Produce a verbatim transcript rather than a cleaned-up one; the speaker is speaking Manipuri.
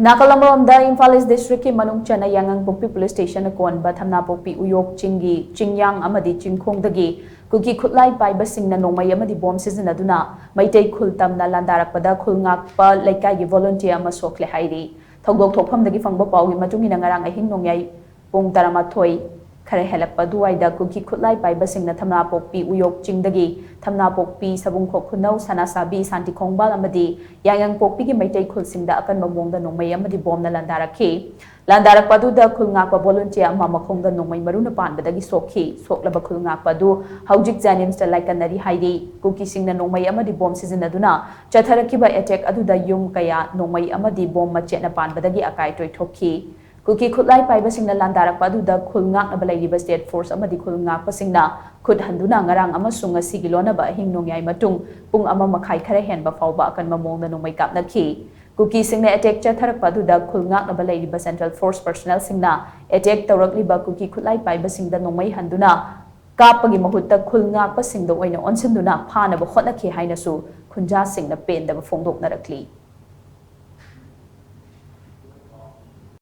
ꯅꯥꯀꯜ ꯑꯃꯔꯣꯝꯗ, ꯏꯝꯐꯥꯜ ꯏꯁ ꯗꯤꯁꯇ꯭ꯔꯤꯛꯀꯤ ꯃꯅꯨꯡ ꯆꯟꯅ ꯌꯥꯉꯪꯄꯣꯛꯄꯤ ꯄꯨꯂꯤꯁ ꯁ꯭ꯇꯦꯁꯟꯅ ꯀꯣꯟꯕ ꯊꯝꯅꯥꯄꯣꯛꯄꯤ ꯎꯌꯣꯛ ꯆꯤꯡꯒꯤ ꯆꯤꯡꯌꯥꯡ ꯑꯃꯗꯤ ꯆꯤꯡꯈꯣꯡꯗꯒꯤ ꯀꯨꯀꯤ ꯈꯨꯠꯂꯥꯏ ꯄꯥꯏꯕꯁꯤꯡꯅ ꯅꯣꯡꯃꯩ ꯑꯃꯗꯤ ꯕꯣꯝ ꯁꯤꯖꯤꯟꯅꯗꯨꯅ ꯃꯩꯇꯩ ꯈꯨꯜ ꯇꯝꯅ ꯂꯥꯟꯗꯥꯔꯛꯄꯗ ꯈꯨꯜ ꯉꯥꯛꯄ ꯂꯩꯀꯥꯏꯒꯤ ꯚꯣꯂꯨꯟꯇꯤꯌꯔ ꯑꯃ ꯁꯣꯛꯂꯦ ꯍꯥꯏꯔꯤ꯫ ꯊꯧꯗꯣꯛ ꯊꯣꯛꯐꯝꯗꯒꯤ ꯐꯪꯕ ꯄꯥꯎꯒꯤ ꯃꯇꯨꯡ ꯏꯟꯅ, ꯉꯔꯥꯡ ꯑꯍꯤꯡ ꯅꯣꯡꯌꯥꯏ ꯄꯨꯡ ꯇꯔꯥꯃꯥꯊꯣꯏ ꯈꯔ ꯍꯦꯜꯂꯛꯄ ꯑꯗꯨꯋꯥꯏꯗ ꯀꯨꯀꯤ ꯈꯨꯠꯂꯥꯏ ꯄꯥꯏꯕꯁꯤꯡꯅ ꯊꯝꯅꯥꯄꯣꯛꯄꯤ ꯎꯌꯣꯛ ꯆꯤꯡꯗꯒꯤ ꯊꯝꯅꯥꯄꯣꯛꯄꯤ, ꯁꯕꯨꯡꯈꯣꯛ ꯈꯨꯅꯧ, ꯁꯅꯥꯁꯥꯕꯤ, ꯁꯥꯟꯇꯤ ꯈꯣꯡꯕꯥꯜ ꯑꯃꯗꯤ ꯌꯥꯉꯪꯄꯣꯛꯄꯤꯒꯤ ꯃꯩꯇꯩ ꯈꯨꯜꯁꯤꯡꯗ ꯑꯀꯟꯕ ꯃꯑꯣꯡꯗ ꯅꯣꯡꯃꯩ ꯑꯃꯗꯤ ꯕꯣꯝꯅ ꯂꯥꯟꯗꯥꯔꯛꯈꯤ꯫ ꯂꯥꯟꯗꯥꯔꯛꯄ ꯑꯗꯨꯗ ꯈꯨꯜ ꯉꯥꯛꯄ ꯚꯣꯂꯨꯟꯇꯤꯌꯔ ꯑꯃ ꯃꯈꯣꯡꯗ ꯅꯣꯡꯃꯩ ꯃꯔꯨꯅ ꯄꯥꯟꯕꯗꯒꯤ ꯁꯣꯛꯈꯤ꯫ ꯁꯣꯛꯂꯕ ꯈꯨꯜ ꯉꯥꯛꯄ ꯑꯗꯨ ꯍꯧꯖꯤꯛ ꯖꯦꯅꯤꯝꯁꯇ ꯂꯥꯏꯀꯠꯅꯔꯤ ꯍꯥꯏꯔꯤ꯫ ꯀꯨꯀꯤꯁꯤꯡꯅ ꯅꯣꯡꯃꯩ ꯑꯃꯗꯤ ꯕꯣꯝ ꯁꯤꯖꯤꯟꯅꯗꯨꯅ ꯆꯠꯊꯔꯛꯈꯤꯕ ꯑꯦꯇꯦꯛ ꯑꯗꯨꯗ ꯌꯨꯝ ꯀꯌꯥ, ꯅꯣꯡꯃꯩ ꯑꯃꯗꯤ ꯕꯣꯝ ꯃꯆꯦꯠꯅ ꯄꯥꯟꯕꯗꯒꯤ ꯑꯀꯥꯏ ꯑꯇꯣꯏ ꯊꯣꯛꯈꯤ꯫ ꯀꯨꯀꯤ ꯈꯨꯠꯂꯥꯏ ꯄꯥꯏꯕꯁꯤꯡꯅ ꯂꯥꯟꯗꯥꯔꯛꯄ ꯑꯗꯨꯗ ꯈꯨꯜ ꯉꯥꯛꯅꯕ ꯂꯩꯔꯤꯕ ꯁ꯭ꯇꯦꯠ ꯐꯣꯔꯁ ꯑꯃꯗꯤ ꯈꯨꯜ ꯉꯥꯛꯄꯁꯤꯡꯅ ꯈꯨꯠ ꯍꯟꯗꯨꯅ ꯉꯔꯥꯡ ꯑꯃꯁꯨꯡ ꯉꯁꯤꯒꯤ ꯂꯣꯟꯅꯕ ꯑꯍꯤꯡ ꯅꯣꯡꯌꯥꯏ ꯃꯇꯨꯡ ꯄꯨꯡ ꯑꯃ ꯃꯈꯥꯏ ꯈꯔ ꯍꯦꯟꯕ ꯐꯥꯎꯕ ꯑꯀꯟꯕ ꯃꯑꯣꯡꯗ ꯅꯣꯡꯃꯩ ꯀꯥꯞꯅꯈꯤ꯫ ꯀꯨꯀꯤꯁꯤꯡꯅ ꯑꯦꯇꯦꯛ ꯆꯠꯊꯔꯛꯄ ꯑꯗꯨꯗ ꯈꯨꯜ ꯉꯥꯛꯅꯕ ꯂꯩꯔꯤꯕ ꯁꯦꯟꯇ꯭ꯔꯦꯜ ꯐꯣꯔꯁ ꯄꯔꯁꯅꯦꯜꯁꯤꯡꯅ ꯑꯦꯇꯦꯛ ꯇꯧꯔꯛꯂꯤꯕ ꯀꯨꯀꯤ ꯈꯨꯠꯂꯥꯏ ꯄꯥꯏꯕꯁꯤꯡꯗ ꯅꯣꯡꯃꯩ ꯍꯟꯗꯨꯅ ꯀꯥꯞꯄꯒꯤ ꯃꯍꯨꯠꯇ ꯈꯨꯜ ꯉꯥꯛꯄꯁꯤꯡꯗ ꯑꯣꯏꯅ ꯑꯣꯟꯁꯤꯟꯗꯨꯅ ꯐꯥꯅꯕ ꯍꯣꯠꯅꯈꯤ ꯍꯥꯏꯅꯁꯨ ꯈꯨꯟꯖꯥꯁꯤꯡꯅ ꯄꯦꯟꯗꯕ ꯐꯣꯡꯗꯣꯛꯅꯔꯛꯂꯤ꯫